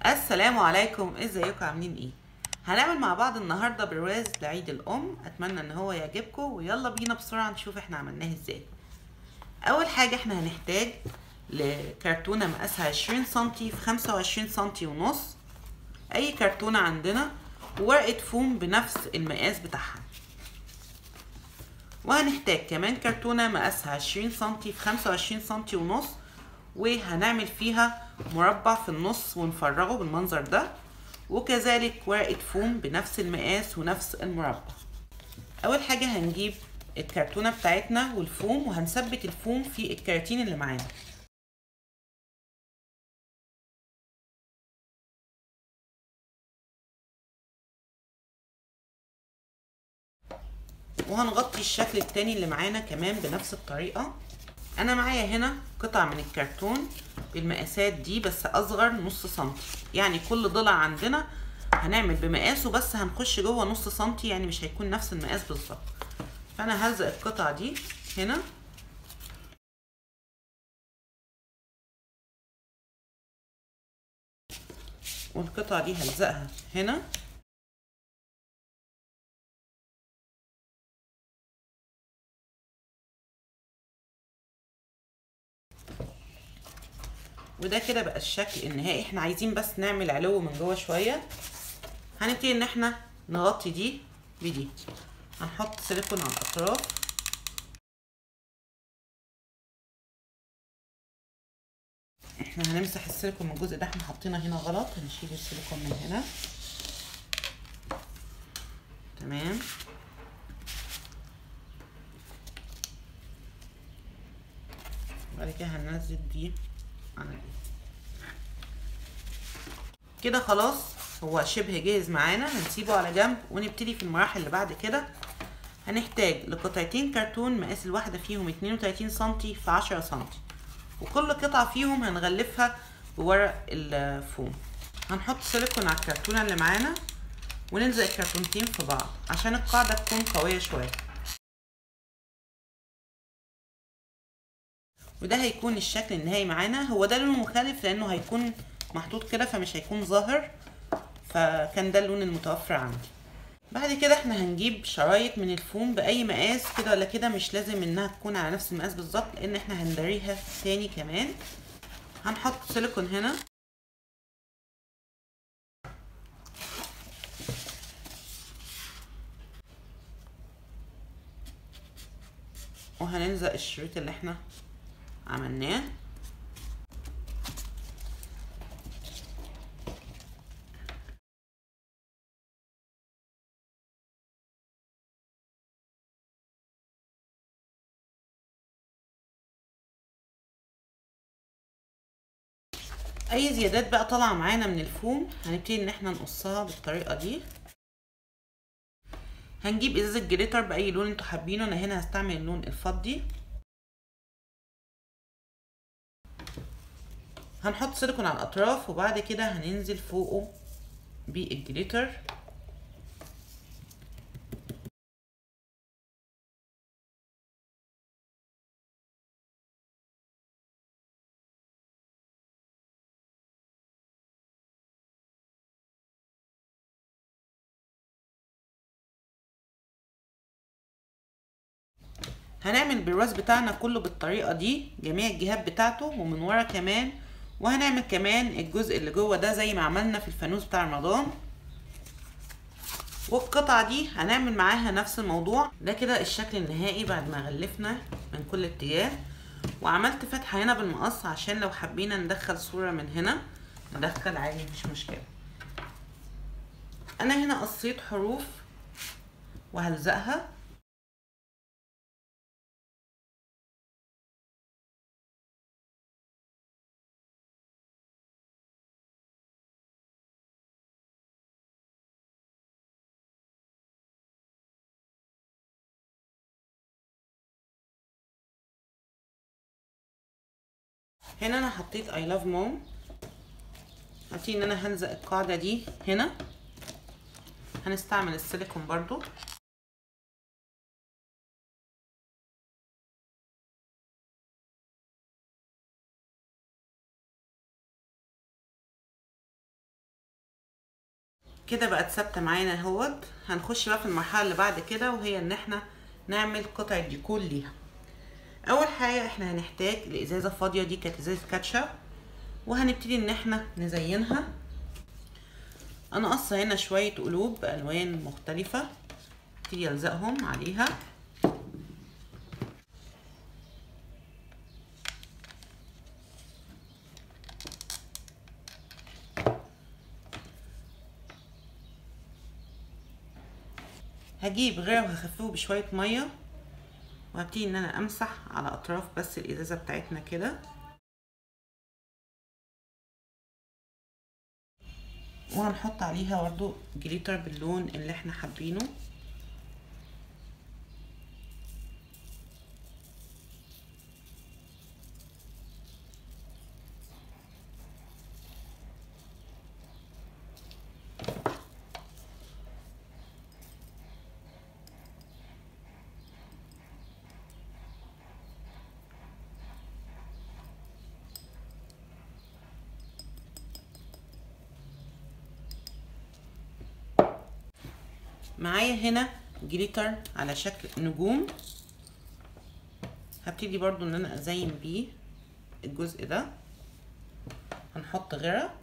السلام عليكم، ازيكم عاملين ايه؟ هنعمل مع بعض النهارده برواز لعيد الام، اتمنى ان هو يعجبكم، ويلا بينا بسرعة نشوف احنا عملناه ازاي. اول حاجة احنا هنحتاج لكرتونه مقاسها 20 سنتي في 25 سنتي ونص، اي كرتونة عندنا، وورقة فوم بنفس المقاس بتاعها. وهنحتاج كمان كرتونة مقاسها 20 سنتي في 25 سنتي ونص، وهنعمل فيها مربع في النص ونفرغه بالمنظر ده، وكذلك ورقة فوم بنفس المقاس ونفس المربع. اول حاجة هنجيب الكرتونة بتاعتنا والفوم، وهنثبت الفوم في الكراتين اللي معانا. وهنغطي الشكل التاني اللي معانا كمان بنفس الطريقة. انا معايا هنا قطع من الكرتون بالمقاسات دي، بس اصغر نص سنتي، يعني كل ضلع عندنا هنعمل بمقاسه، بس هنخش جوه نص سنتي، يعني مش هيكون نفس المقاس بالظبط. فانا هلزق القطعة دي هنا، والقطعة دي هلزقها هنا، وده كده بقى الشكل النهائي. احنا عايزين بس نعمل علو من جوه شوية. هنبتدي ان احنا نغطي دي بدي، هنحط سيليكون على الاطراف، احنا هنمسح السيليكون من الجزء ده، احنا حاطينه هنا غلط، هنشيل السيليكون من هنا. تمام. وبعد كده هننزل دي على دي كده. خلاص هو شبه جاهز معانا، هنسيبه على جنب ونبتدي في المراحل اللي بعد كده. هنحتاج لقطعتين كرتون مقاس الواحدة فيهم 32 سنتي في 10 سنتي، وكل قطعة فيهم هنغلفها بورق الفوم. هنحط سيليكون على الكرتونة اللي معانا ونلزق الكرتونتين في بعض عشان القاعدة تكون قوية شوية، وده هيكون الشكل النهائي معانا. هو ده لونه مخالف لانه هيكون محطوط كده فمش هيكون ظاهر، فكان ده اللون المتوفر عندي. بعد كده احنا هنجيب شرايط من الفوم باي مقاس كده ولا كده، مش لازم انها تكون على نفس المقاس بالظبط لان احنا هندريها تاني كمان. هنحط سيليكون هنا، وهنلزق الشريط اللي احنا عملناه. اي زيادات بقى طالعه معانا من الفوم هنبتدي ان احنا نقصها بالطريقة دي. هنجيب ازازة glitter باي لون انتوا حابينه، انا هنا هستعمل اللون الفضي. هنحط سيليكون على الاطراف، وبعد كده هننزل فوقه بال glitter. هنعمل البرواز بتاعنا كله بالطريقة دي، جميع الجهات بتاعته ومن ورا كمان، وهنعمل كمان الجزء اللي جوه ده زي ما عملنا في الفانوس بتاع رمضان. والقطعة دي هنعمل معاها نفس الموضوع ده. كده الشكل النهائي بعد ما غلفنا من كل اتجاه، وعملت فتحة هنا بالمقص عشان لو حبينا ندخل صورة من هنا ندخل عادي مفيش مشكلة. انا هنا قصيت حروف وهلزقها. هنا انا حطيت I love mom. هبتدي ان انا هلزق القاعدة دي هنا. هنستعمل السيليكون برضو. كده بقت ثابتة معانا اهوت. هنخش بقى في المرحلة اللي بعد كده، وهي ان احنا نعمل قطعه ديكور ليها. اول حاجة احنا هنحتاج الازازه فاضية، دي كانت ازازة كاتشب، وهنبتدي ان احنا نزينها. انا قصة هنا شوية قلوب بالوان مختلفة، ابتدي الزقهم عليها. هجيب غيره وهخففه بشوية مية، وهبتدي ان انا امسح على اطراف بس الازازه بتاعتنا كده. وهنحط عليها برضو جليتر باللون اللي احنا حابينه. معايا هنا جليتر على شكل نجوم، هبتدي برضو ان انا ازين بيه الجزء ده. هنحط غيره،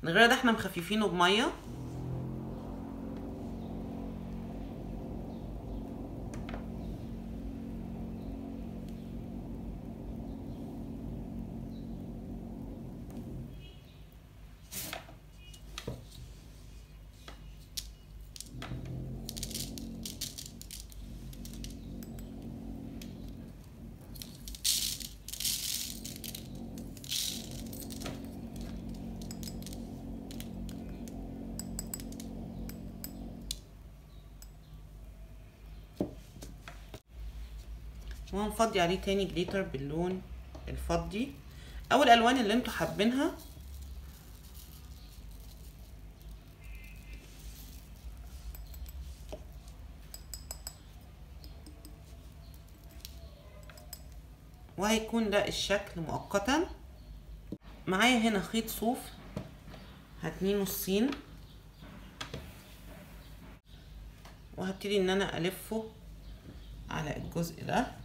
الغيرة ده احنا مخففينه بميه. وهنفضي عليه تاني جليتر باللون الفضي او الالوان اللي انتوا حابينها. وهيكون ده الشكل مؤقتا. معايا هنا خيط صوف هتنيه نصين، وهبتدي ان انا الفه على الجزء ده.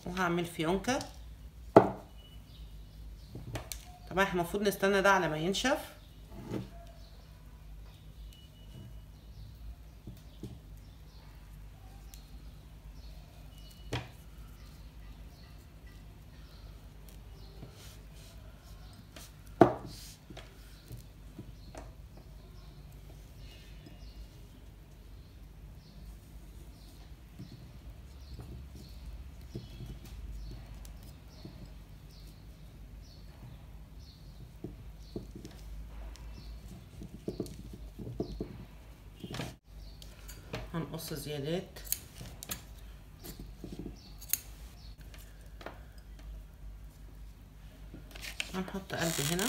وهعمل فيونكة. طبعا احنا المفروض نستنى ده على ما ينشف. هنقص زيادات. هنحط قلب هنا.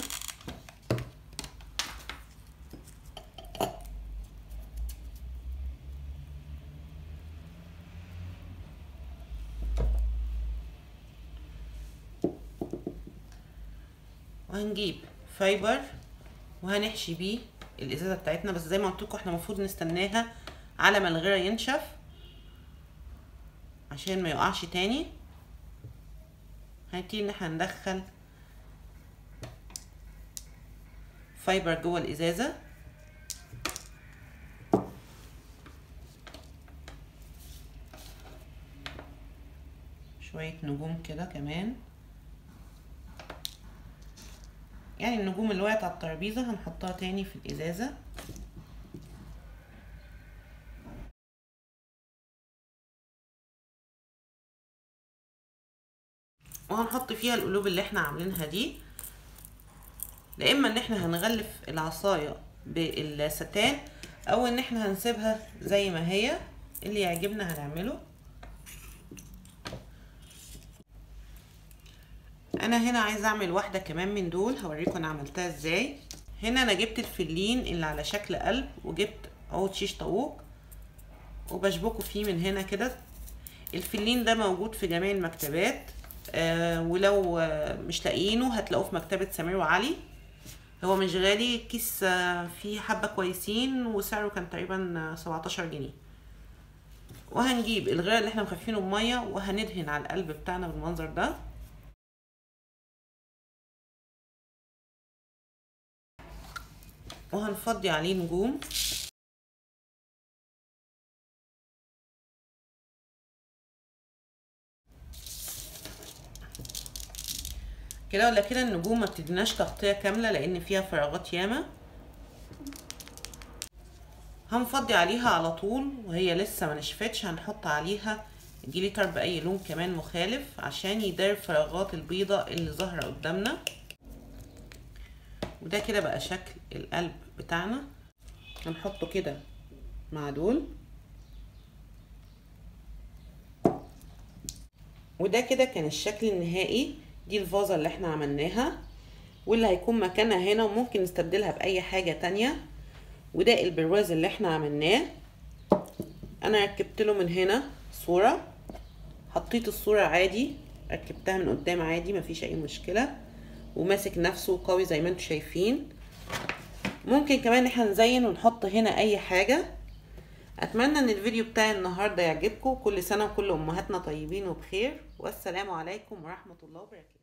وهنجيب fiber وهنحشي بيه الازازه بتاعتنا، بس زي ما قلت لكم احنا المفروض نستناها على ما الغيرة ينشف عشان ما يقعش تاني. هنبتدي ان احنا ندخل fiber جوه الازازه. شوية نجوم كده كمان، يعني النجوم اللي وقعت على الترابيزة هنحطها تاني في الازازه. وهنحط فيها القلوب اللي احنا عاملينها دي. لا اما ان احنا هنغلف العصاية بالستان او ان احنا هنسيبها زي ما هي، اللي يعجبنا هنعمله. انا هنا عايزه اعمل واحدة كمان من دول، هوريكم انا عملتها ازاي. هنا انا جبت الفلين اللي على شكل قلب، وجبت عود شيش طاووق وبشبكه فيه من هنا كده. الفلين ده موجود في جميع المكتبات، ولو مش لاقيينه هتلاقوه في مكتبة سمير وعلي. هو مش غالي، كيس فيه حبة كويسين وسعره كان تقريبا 17 جنيه. وهنجيب الغير اللي احنا مخفينه بمية وهندهن على القلب بتاعنا بالمنظر ده. وهنفضي عليه نجوم. كده ولا كده النجوم ما بتديناش تغطية كاملة لان فيها فراغات ياما. هنفضي عليها على طول وهي لسه ما نشفتش. هنحط عليها جليتر باي لون كمان مخالف عشان يدار الفراغات البيضة اللي ظاهرة قدامنا. وده كده بقى شكل القلب بتاعنا. هنحطه كده مع دول. وده كده كان الشكل النهائي. دي الفازة اللي احنا عملناها واللي هيكون مكانها هنا، وممكن نستبدلها بأي حاجة تانية. وده البرواز اللي احنا عملناه. انا ركبت له من هنا صورة، حطيت الصورة عادي، ركبتها من قدام عادي مفيش اي مشكلة، وماسك نفسه قوي زي ما انتم شايفين. ممكن كمان احنا نزين ونحط هنا اي حاجة. اتمنى ان الفيديو بتاعي النهاردة يعجبكم. كل سنة وكل امهاتنا طيبين وبخير، والسلام عليكم ورحمة الله وبركاته.